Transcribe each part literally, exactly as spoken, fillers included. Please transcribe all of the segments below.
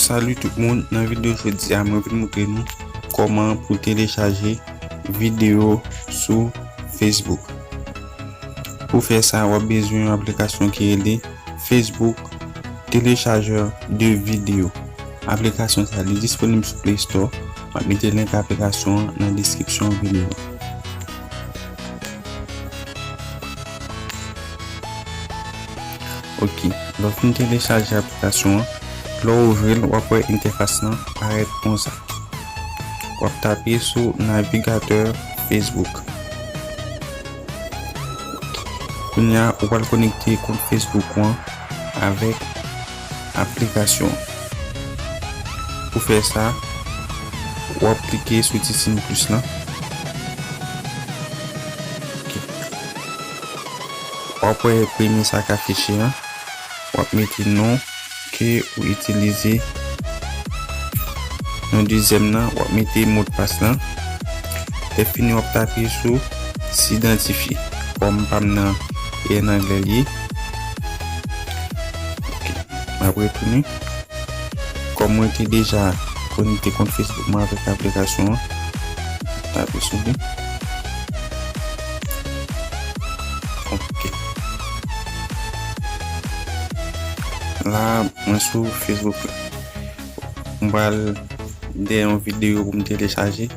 Salut tout moun, nan videyo jodi a, mwen vin montre nou kòman pou telechaje videyo sou Facebook. Pou fè sa, w ap bezwen yon aplikasyon ki rele Facebook Téléchargeur de vidéo. Aplikasyon sa, li disponib sou Play Store. M ap mete link aplikasyon an nan deskripsyon videyo a. Ok, lè w fin telechaje aplikasyon an, lè w ouvri l, w ap wè entèfas lan parèt konsa. W ap tape sou navigatè Facebook. Kounye a, ou pral konekte kont Facebook ou an avèk aplikasyon an. Pou fè sa, w ap klike sou ti siy plis lan. Ok. W ap wè premye sa k afiche an. W ap mete non ke ou itilize. Nan dezyèm nan, w ap mete modpas lan. Lè fini, w ap tape sou s'idantifye. Kòm pa m nan, e an anglè l ye. Ok. M ap retounen. Kòm mwen te deja konekte kont Facebook mwen avèk aplikasyon an, tape sou li. Ok. La, mwen sou Facebook la. Mwen pral dèyè yon videyo pou m telechaje.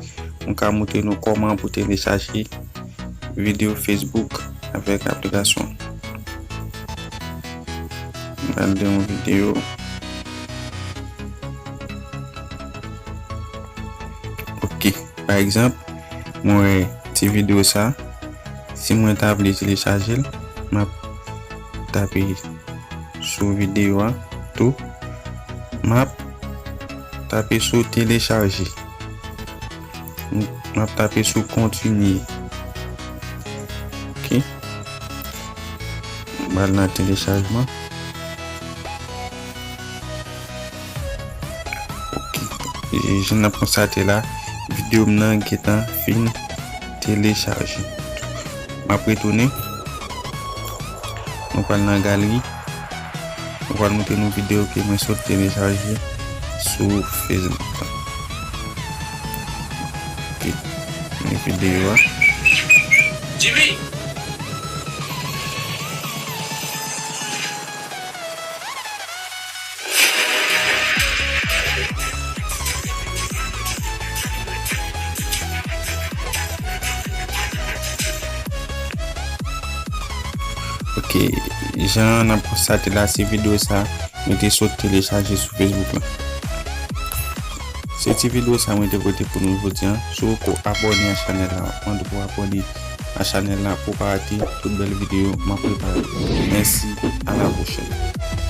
Mwen ka montre nou kòman pou telechaje videyo Facebook avèk aplikasyon. Gade yon videyo. Ok, pa egzanp, mwen wè ti videyo sa. Si mwen ta vle telechaje l, m ap tape sou videyo a tou. M ap tape sou telechaje. M ap tape sou kontinye. Ok. M al nan telechajman. Ok. E jan n ap konstate la, videyo m nan gentan fin telechaje. M ap retounen. Nou pral nan galri. Mwen pral montre nou videyo ke mwen sot telechaje sou Facebook la. Ok, men videyo a. Jimmy! Ok, jan n ap konstate la, se videyo sa mwen te sot telechaje sou Facebook la. Se ti videyo sa mwen te pote pou nou jodi a. Si w poko abòne a chanèl la, mande pou w abòne a chanèl la pou w pa rate tout bèl videyo m ap prepare. Mèsi, a la pwochèn.